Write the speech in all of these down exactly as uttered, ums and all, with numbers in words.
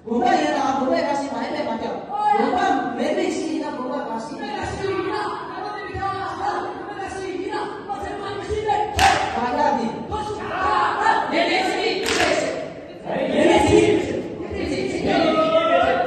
དགོངས་པ་ཡིན་ན་དགོངས་པ་ག་ཞིག་མ་ཡིན་པས་མ་ཁྱབ། དགོངས་པ་མེད་པའི་ཕྱིར་ཡིན་ན་དགོངས་པ་ག་ཞིག་མ་ཁྱབ་དེ། དགོངས་པ་མེད་པའི་ཕྱིར་ཡིན་ན་དགོངས་པ་ག་ཞིག་མ་ཁྱབ་དེ།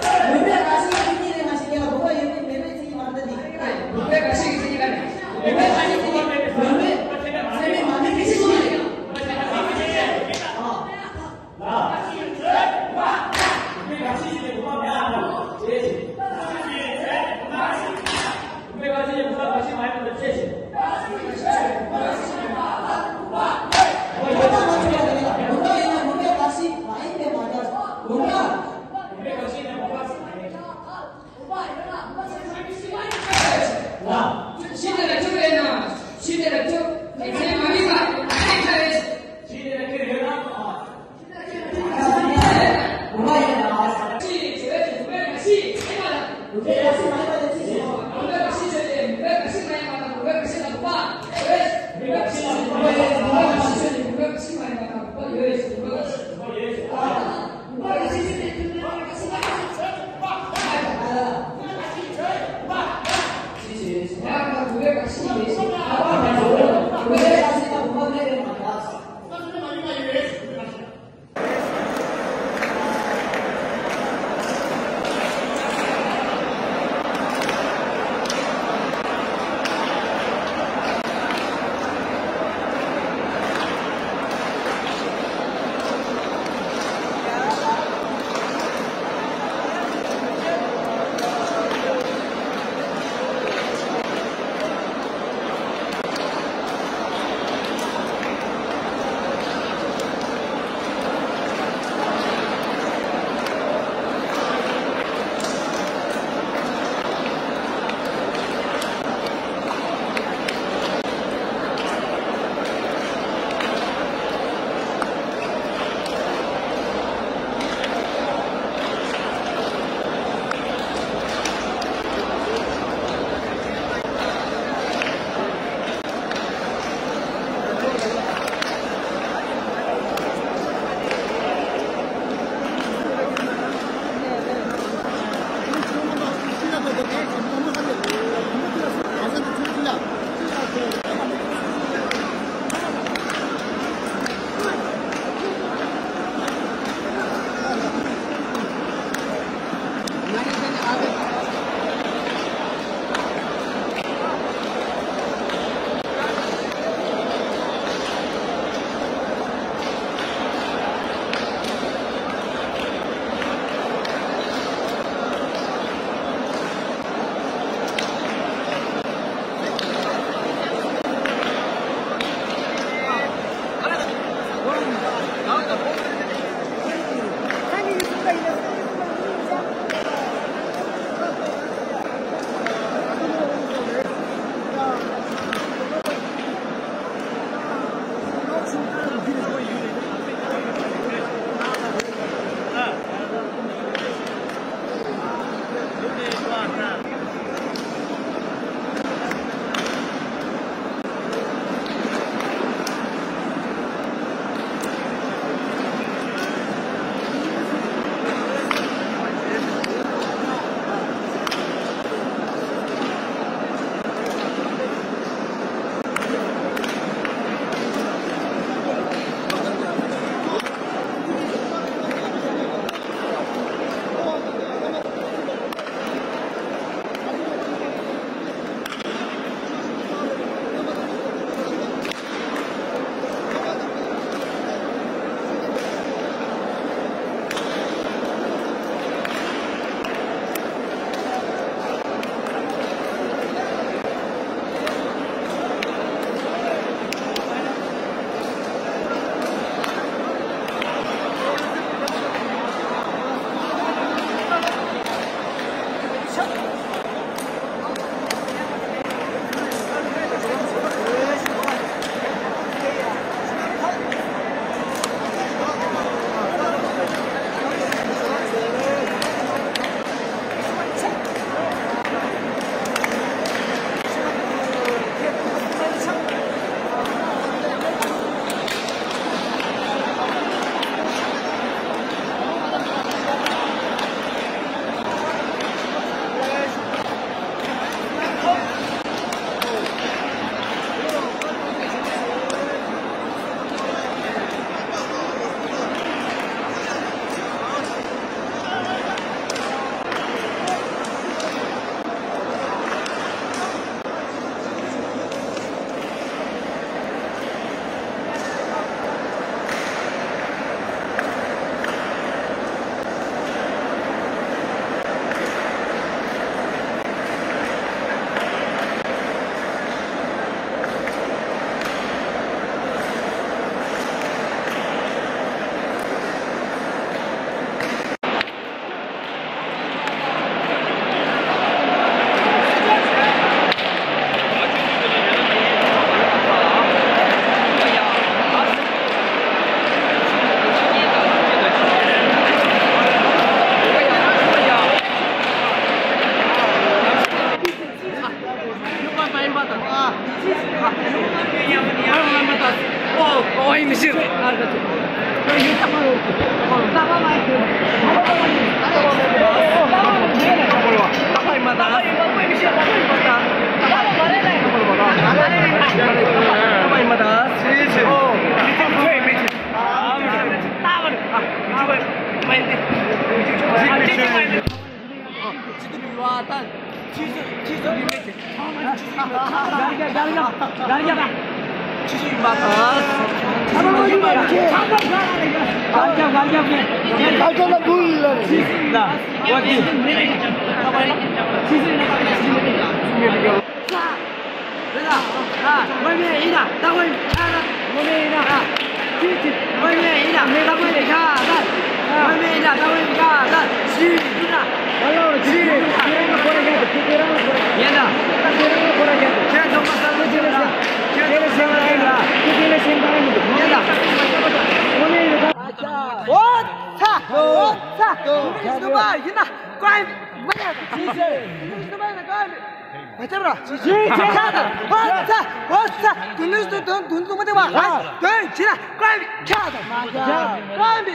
མ་ཁྱབ་ར། ཇི་ཇི་ཇི། ཁྱབ་དང་། ཧོ་ཚ་ཧོ་ཚ། དུ་ནུས་སུ་དོན་དུ་འདུག་མ་བདེ་བ། ཧ་དོན་ཇི་ལ་ཀོན་པི་ཁྱབ་དང་། མ་ཁྱབ། ཀོན་པི་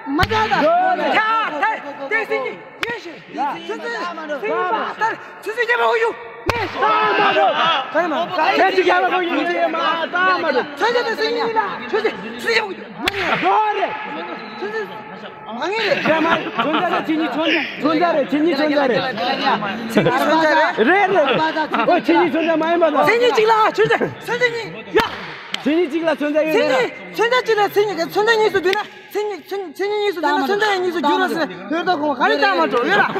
མ་ཁྱབ་དང་། ཡོད་རེད། ཁྱབ་ཐལ། དེ་སྲིད་ཀྱི་ཡེ་ཤེས། ཚུན་ཚོད་སྲིད་པ་ལྟར་ཚུན་ཚོད་རྒྱལ་བ་ཧོ་ཡུ་ནས། ད་མ་འགྲོ། ག་ནས་མ་ཁྱེད་ཀྱི་རྒྱལ་བ་ཧོ་ཡུ་ནས་མ་ད་མ་འགྲོ། ཚུན་ཚོད་དེ་སྲིད་ཀྱི་ཡིན་ད། ཚུན་ཚོད་སྲིད་ཀྱི་ཧོ་ཡུ་མ་ཉན། ཡོད་རེད། ཚུན་ཚོད། མ་ངེས་རེད། ཁྱེད་མ་མཚོན་ཆ་རེད། ཁྱེད་གཉིས་མཚོན་ཆ་མཚོན་ཆ་རེད། ཁྱེད་གཉིས་མཚོན་ཆ་རེད། ཁྱེད་གཉིས་མཚོན་ཆ་རེད། རེད་རེད་རེད། ཨོ་ཁྱེད་གཉིས་མཚོན་ཆ་མ་ཡིན་པ་དང་། མཚན་ཉིད་གཅིག་ལ་མཚོན་ཆ་མཚོན་ཆ་གཉིས་ཡ། མཚན་ཉིད་གཅིག་ལ་མཚོན་ཆ་ཡོད་མཚན་རེད། ཉིད་མཚོན་ཆ་གཅིག་ལ་མཚན་ཉིད་མཚོན་ཆ་གཉིས་སུ་བསྡུས་ན་མཚན་ཉིད་མཚན་མཚན་ཉིད་གཉིས་སུ་བསྡུས་ན་མཚོན་ཆ་གཉིས་སུ་འགྱུར་བ་ཟེར་ཡོད་ད་གོང་ག་རེ་ལྟ་མ་འགྲོ་ཡོད་ལ།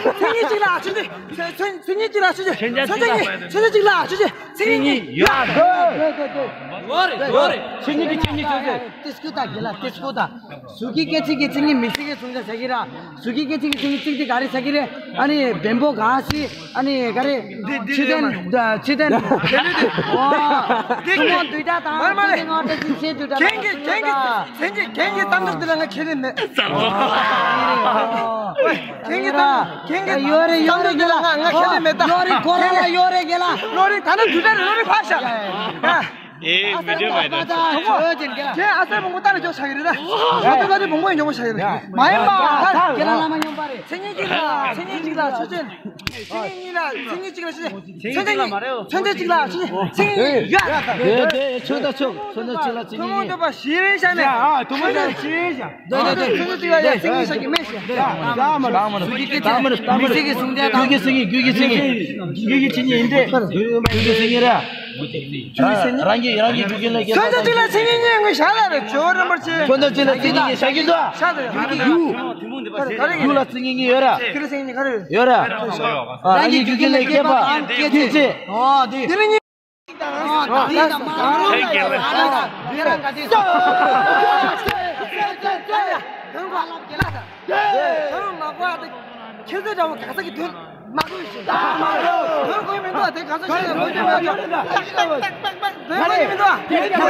མཚན་ཉིད་གཅིག་ལ་མཚོན་ཆ་མཚན་མཚན་ཉིད་གཅིག་ལ་མཚོན་ཆ་མཚོན་ཆ་གཉིས་མཚོན་ཆ་གཅིག་ལ་མཚོན་ཆ། མཚན་ཉིད་ཡོད། ཡོད་རེད་ཡོད་རེད། མཚན་ཉིད་ཀྱི་མཚན་ཉིད་ཆོས་ཚོད། ཏིས་ཀུ་ད་གི་ལ་ཏིས་ཀུ་ད། སུ་ཀི་སྐད་ཆ་གི་མཚན་ཉིད་མི་སི་གི་གསུང་ཆ་ཟ་གི་ར། སུ་ཀི་སྐད་ཆ་གི་མཚན་ཉིད་གཅིག་དེ་ག་རེ་ཟ་གི་རེད། ཨ་ནི་བེམ་པོ་ག་སི་ཨ་ནི་ག་རེ། ཆི་ཏན་ཆི་ཏན། ཨོ། ཏུ་མོ་དུས་ད་དང་མ་རེད་མ་རེད། ཏུ་མོ་ཏུ་ཅི་ཏུ་ད་གན་གི་གན་གི་གན་གི་གན་གི་གཏམ་ཐོག་དེ་ལ་ང་ཁྱེད་རེད་མེད། ཨོ། ཁྱེད་ཀྱི་ད། ཁྱེད་ཀྱི་ཡོད་རེད་ཡོད་རེད་རྒན་ལགས། ང་ཁྱེད་ནས་མེད་ད། ཡོད་རེད་ཁོ་རང་ལ་ཡོད་རེད་རྒན་ལགས། ལོ་རིང་ད་ནི་དུས་ད་རེད་ལོ་རིང་ཕར་བཞག་ཨེ་མི་འདོད་པ་ད། ཁྱེད་ཨ་སེ་མང་པོ་ལྟ་ལ་འཇོག་བྱ་གི་རེད་ད། ང་ཚོ་ལོ་རིང་མང་པོ་ཡིན་འཇོག་པ་བྱ་གི་རེད། མ་ཡིན་པ་ད། རྒན་ལགས་བླ་མ་སྙོམས་པ་རེད། མཚན་ཉིད་གཅིག་ལ་མཚན་ཉིད་གཅིག་ལ་ཆོས་ཅན། མཚན་ཉིད་གཉིས་ལ་མཚན་ཉིད་གཅིག་ལ་ཆོས་ཅན། མཚན་ཉིད་གཅིག་ལ་ཆོས་ཅན། མཚན་ཉིད་གཉིས་ཡ། དེ་དེ་ཆོས་ད་ཆོས་ཆོས་ད་ཆོས་ལ་མཚན་ཉིད་གཉིས། ཐུན་མོང་འདོད་པ་ཞི་བའི་ཞལ་ནས། ཡ་ཨ་ཐུན་མོང་འདོད་པ་ཞི་བའི་ཞལ། འདོད་འདོད་འདོད། ཚོད་ཚོད་ཅིག་ལ་ཡ་སེང་གེ་ཞག་གི་སྨན་ཞིག་ད་མ་རུ་ད་མ་རུ་ད་མ་རུ། མི་ཚེ་གི་གསུང་རྒྱ་དང་། རྒྱུད་ཀྱི་སེང་གེ་རྒྱུད་ཀྱི་སེང་གེ། རྒྱུད་ཀྱི་སེང་གེ་ཡིན་ཏེ། རྒྱུད་ཀྱི་སེང་གེ་ར། རང་གི་རང་གི་རྒྱུད་ཀྱི་ལས་ཀྱི་ཚོད་ཚོད་ཅིག་ལ་སེང་གེ་ཉེ་ངོས་ཞག་ལ་རེ་ཇོ་རིན་པོ་ཆེ། ཚོད་ཚོད་ཅིག་ལ་སེང་གེ་ཉེ་ཞག་གི་དོ། ཞག་ལ་རྒྱུད་ཀྱི་རྒྱུད། རྒྱུད་ལ་སེང་གེ་ཉེ་ཡོད་ར། ཁྱེད་ལ་སེང་གེ་ཉེ་ག་རེ་ཡོད། ཡོད་ར། རང་གི་རྒྱུད་ཀྱི་ལས་སྐྱེས་པ་སྐྱེས་ཚེ། ཨོ་དེ། དེ་ལ་ཉེ། ཁྱེད་ཚོས་འདྲ་བོ་ག་ས་གི་དོན་མ་གོ་ཞིག་དོན་གོ་མི་འདུག་དེ་ག་ས་ཞིག་ལ་གོ་རྒྱུ་མེད་ཀྱང་དོན་གོ་མི་འདུག